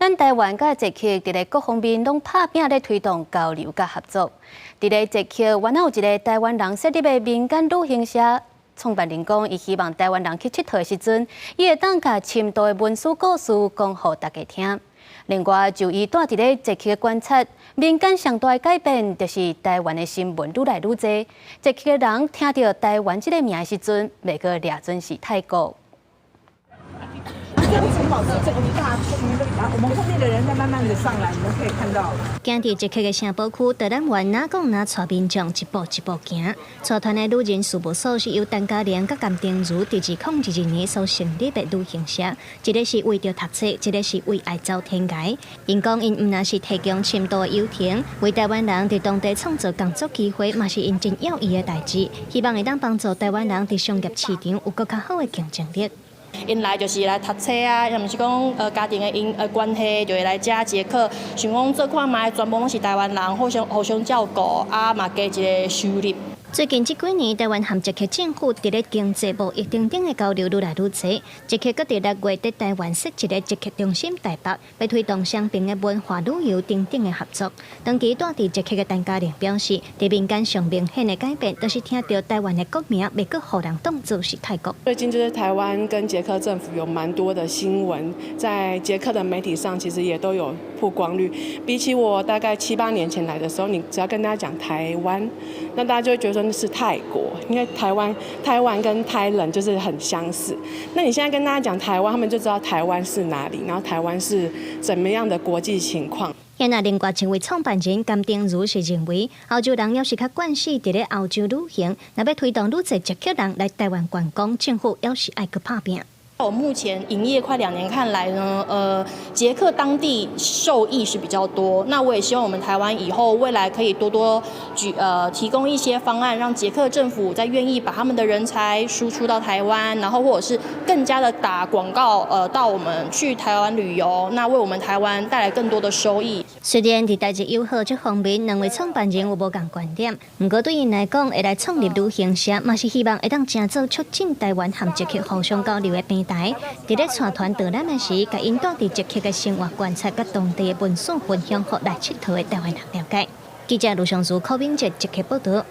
咱台灣佮捷克佇咧各方面攏拍拚咧推動交流佮合作。佇咧捷克，原來有一个台灣人設立的民間旅行社，創辦人講，伊希望台灣人去𨑨迌的時陣，伊會當共深度的文史故事講予大家聽。另外，就伊蹛佇咧捷克的觀察，民間上大的改變，就是台灣的新聞愈來愈濟。捷克的人聽著台灣這个名的時陣，袂閣掠準是泰國。這個城堡是這一大區，然後我們後面的人在慢慢的上來，你們可以看到。行佇捷克的城堡區，導覽員若講若帶民眾一步一步行。帶團的旅人事務所是由陳嘉玲佮甘定如佇2022年所成立的旅行社，一个是為著讀冊，一个是為愛走天涯。𪜶講𪜶毋但是提供深度的遊程，為台灣人佇當地創造工作機會，嘛是𪜶真要意的代誌。希望會當幫助台灣人佇商業市場有閣較好的競爭力。𪜶來就是來讀冊啊，抑毋是講家庭的因關係，就會來遮捷克，想講做看覓，全部攏是台灣人，互相互相照顧，啊嘛加一个收入。最近這幾年，台灣和捷克政府佇咧經濟貿易等等的交流愈來愈濟。捷克閣佇6月佇台灣設一个捷克中心台北，欲推動雙邊的文化旅遊等等的合作。長期蹛佇捷克的陳嘉玲表示，佇民間上明顯的改變，就是聽著台灣的國名，袂閣予人當作是泰國。最近就是台灣跟捷克政府有蠻多的新聞，在捷克的媒體上其實也都有曝光率。比起我大概七八年前來的時候，你只要跟大家講台灣，那大家就會覺得說那是泰國，因為台灣跟 Thailand 就是很相似。那你現在跟大家講台灣，他們就知道台灣是哪裡，然後台灣是怎麼樣的國際情況。現在另外一位創辦人甘定如是認為，歐洲人猶是較慣勢佇咧歐洲旅行，若欲推動愈濟捷克人來台灣觀光，政府猶是愛閣拍拚。我目前營業快2年看來呢，捷克當地受益是比較多。那我也希望我們台灣以後未來可以多多提供一些方案，讓捷克政府再願意把他們的人才輸出到台灣，然後或者是更加的打廣告，到我們去台灣旅遊，那為我們台灣帶來更多的收益。雖然佇台日友好這方面，兩位創辦人有無仝觀點，毋過對𪜶來講，會來創立旅行社，嘛是希望會當成做促進台灣和捷克互相交流的平台。佇咧帶團導覽的時，共𪜶蹛佇捷克的生活觀察，佮當地的文史分享，予來𨑨迌的台灣人了解。記者盧尚如、柯明哲捷克報導。